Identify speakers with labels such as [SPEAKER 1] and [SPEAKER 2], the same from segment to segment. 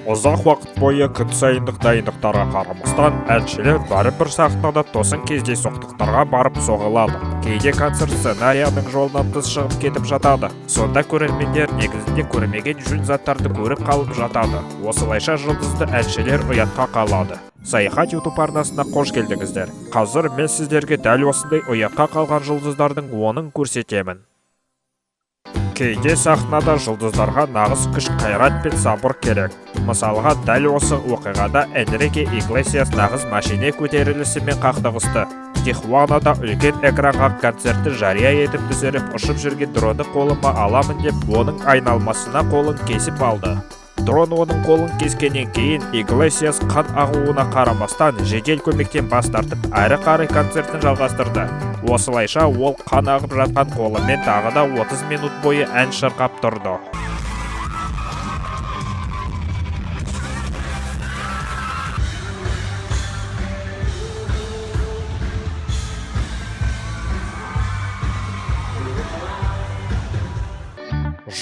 [SPEAKER 1] Ұзақ уақыт бойы күн сайындық дайындықтарға қарамастан, әншілер бәрібір сахнада тосын кездейсоқтықтарға барып соғылады. Кейде концерт сценарияның жолынан тыс шығып кетіп жатады. Сонда көрермендер негізінде көрмеген жөн заттарды көріп қалып жатады. Осылайша жұлдызды әншілер ұятқа қалады. Саяхат YouTube арнасына қош келдіңіздер. Қазір мен сіздерге дәл осындай ұятқа қалған жұлдыздардың 10-ын көрсетемін. Кейде сахнада жұлдыздарға нағыз күш, қайрат пен сабыр керек. Мысалға, дәл осы оқиғада Энрике Иглесиас нағыз машине көтерілісімен қақтығысты. Тихуанада үлкен экранға концертті жария етіп түсіріп, ұшып жүрген дронды қолыма аламын деп, оның айналмасына қолын кесіп алды. Дрон оның қолын кескеннен кейін Иглесиас қан ағуына қарамастан жедел көмектен бас тартып, әрі қарай концертін жалғастырды. Осылайша ол қан ағып жатқан қолымен тағы да 30 минут бойы ән шырқап тұрды.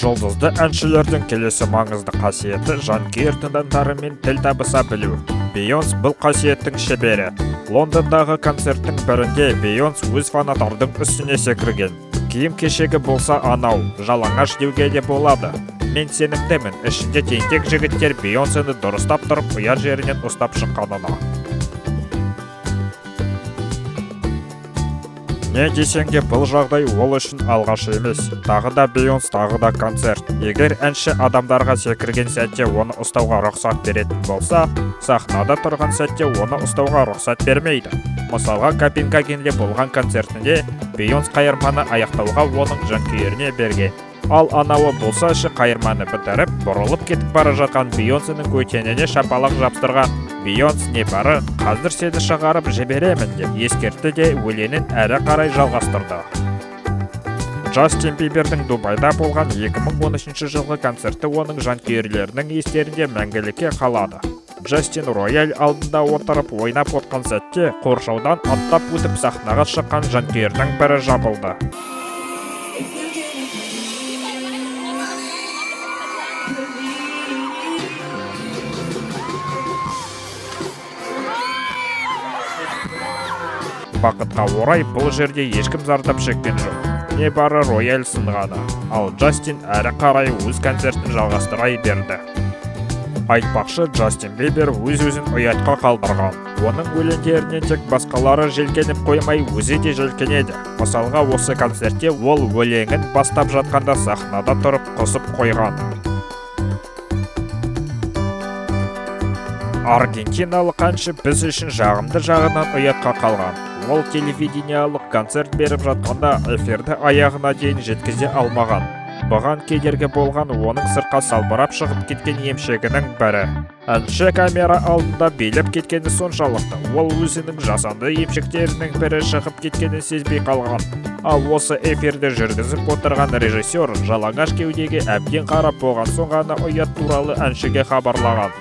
[SPEAKER 1] Жұлдызды әншілердің келесі маңызды қасиеті — жанкүйер тыңдармандарымен тіл табыса білу. Бейонс бұл қасиеттің шебері. Лондондағы концерттің бірінде Бейонс өз фанаттардың үстіне секірген. Киім кешегі болса анау, жалаңаш деуге де болады. Мен сенімдімін, ішінде тентек жігіттер Бейонсені дұрыстап тұрып ұят жерінен ұстап шыққанына. Не десең де, бұл жағдай ол үшін алғаш емес. Тағы да Бейонс, тағы да концерт. Егер әнші адамдарға секірген сәтте оны ұстауға рұқсат беретін болса, сахнада тұрған сәтте оны ұстауға рұқсат бермейді. Мысалға, Копенгагенде болған концертінде Бейонс қайырманы аяқтауға оның жанкүйеріне берген. Ал анауы болса шы, қайырманы бітіріп, бұрылып кетіп бара жатқан Бейонсының көтеніне шапалақ жапсырған. Бейонс не бары «Қазір сені шығарып жіберемін» деп ескертті де, өлеңін әрі қарай жалғастырды. Джастин Бибердің Дубайда болған 2013 жылғы концерті оның жанкүйерлерінің естерінде мәңгілікке қалады. Джастин рояль алдында отырып ойнап отқан сәтте қоршаудан аттап өтіп сахнаға шыққан жанкүйердің бірі жабылды.
[SPEAKER 2] If you didn't believe.
[SPEAKER 1] Бақытқа орай, бұл жерде ешкім зардап шеккен жоқ. Не бары рояль сынғаны. Ал Джастин әрі қарай өз концертін жалғастыра берді. Айтпақшы, Джастин Бибер өз-өзін ұятқа қалдырған. Оның өлеңдерінен тек басқалары желкеніп қоймай, өзі де желкенеді. Мысалға, осы концертте ол өлеңін бастап жатқанда сахнада тұрып құсып қойған. Аргентиналық әнші біз үшін жағымды жағынан ұятқа қалған. Ол телевидениялық концерт беріп жатқанда эфирді аяғына дейін жеткізе алмаған. Бұған кедергі болған оның сыртқа салбырап шығып кеткен емшегінің бірі. Әнші камера алдында билеп кеткені соншалықты, ол өзінің жасанды емшектерінің бірі шығып кеткенін сезбей қалған. Ал осы эфирді жүргізіп отырған режиссер жалаңаш кеудеге әбден қарап болған соң ғана ұят туралы әншіге хабарлаған.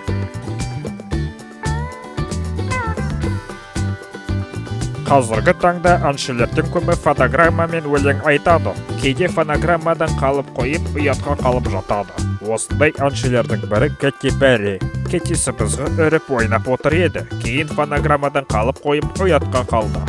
[SPEAKER 1] Қазіргі таңда әншілердің көбі фонограммамен өлең айтады. Кейде фонограммадан қалып қойып, ұятқа қалып жатады. Осындай әншілердің бірі Кэти Перри. Кэти сыбызғы үріп ойнап отыр еді. Кейін фонограммадан қалып қойып, ұятқа қалды.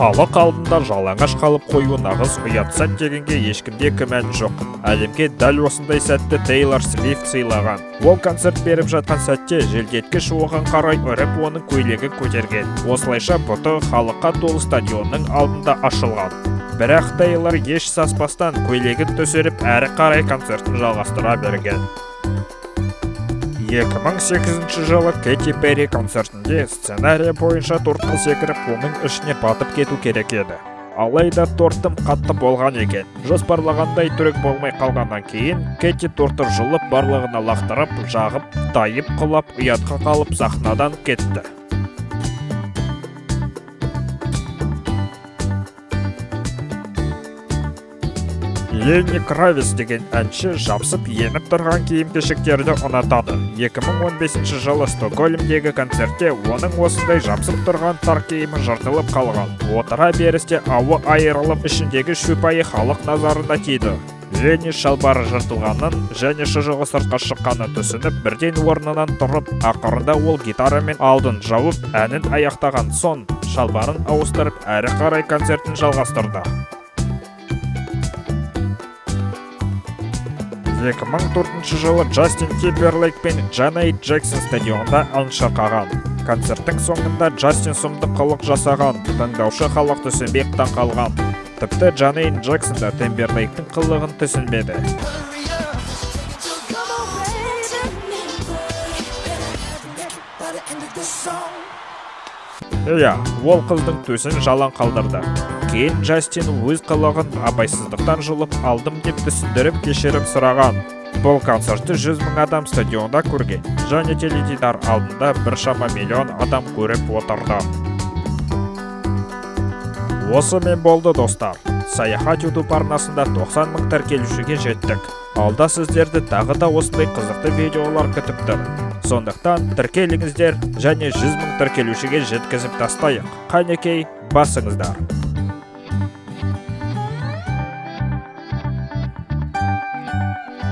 [SPEAKER 1] Халық алдында жалаңаш қалып қою нағыз ұят сәт дегенге ешкімде күмән жоқ. Әлемге дәл осындай сәтті Тейлор Свифт сыйлаған. Ол концерт беріп жатқан сәтте желдеткіш оған қарай үріп, оның көйлегін көтерген. Осылайша бұты халыққа толы стадионның алдында ашылған. Бірақ Тейлор еш саспастан көйлегін түсіріп, әрі қарай концертін жалғастыра берген. 2008 жылы Кэти Перри концертінде сценарий бойынша тортқа секіріп, оның ішіне батып кету керек еді. Алайда торт тым қатты болған екен. Жоспарлағандай түрік болмай қалғаннан кейін Кэти тортты жұлып, барлығына лақтырып, жағып, тайып құлап, ұятқа қалып сахнадан кетті. Ленни Кравиц деген әнші жабысып еніп тұрған киім-кешектерді ұнатады. 2015 жылы Стокгольмдегі концертте оның осындай жабысып тұрған тар киімі жыртылып қалған. Отыра берісте ауы айырылып, ішіндегі шөпайы халық назарына тиді. Ленни шалбары жыртылғанын және шұжығы сыртқа шыққанын түсініп, бірден орнынан тұрып, ақырында ол гитарамен алдын жауып, әнін аяқтаған соң, шалбарын ауыстырып, әрі қарай концертін жалғастырды. 2004 жылы Джастин Тимберлейк пен Джанет Джексон стадионда ән шырқаған. Концерттің соңында Джастин сұмдық қылық жасаған, тыңдаушы халық түсінбей таң қалған. Тіпті Джанет Джексон да Тимберлейктің қылығын түсінбеді.
[SPEAKER 2] Come on, baby. By the end of this song.
[SPEAKER 1] Иә, ол қыздың төсін жалаң қалдырды. Кейін Джастин өз қылығын абайсыздықтан жұлып алдым деп түсіндіріп, кешірім сұраған. Бұл концертті 100 мың адам стадионда көрген және теледидар алдында біршама миллион адам көріп отырды. Осымен болды, достар. Саяхат YouTube арнасында 90 мың тіркелушіге жеттік. Алда сіздерді тағы да осындай қызықты видеолар күтіп тұр. Сондықтан тіркеліңіздер және 100 мың тіркелушіге жеткізіп тастайық. Қанекей, басыңыздар.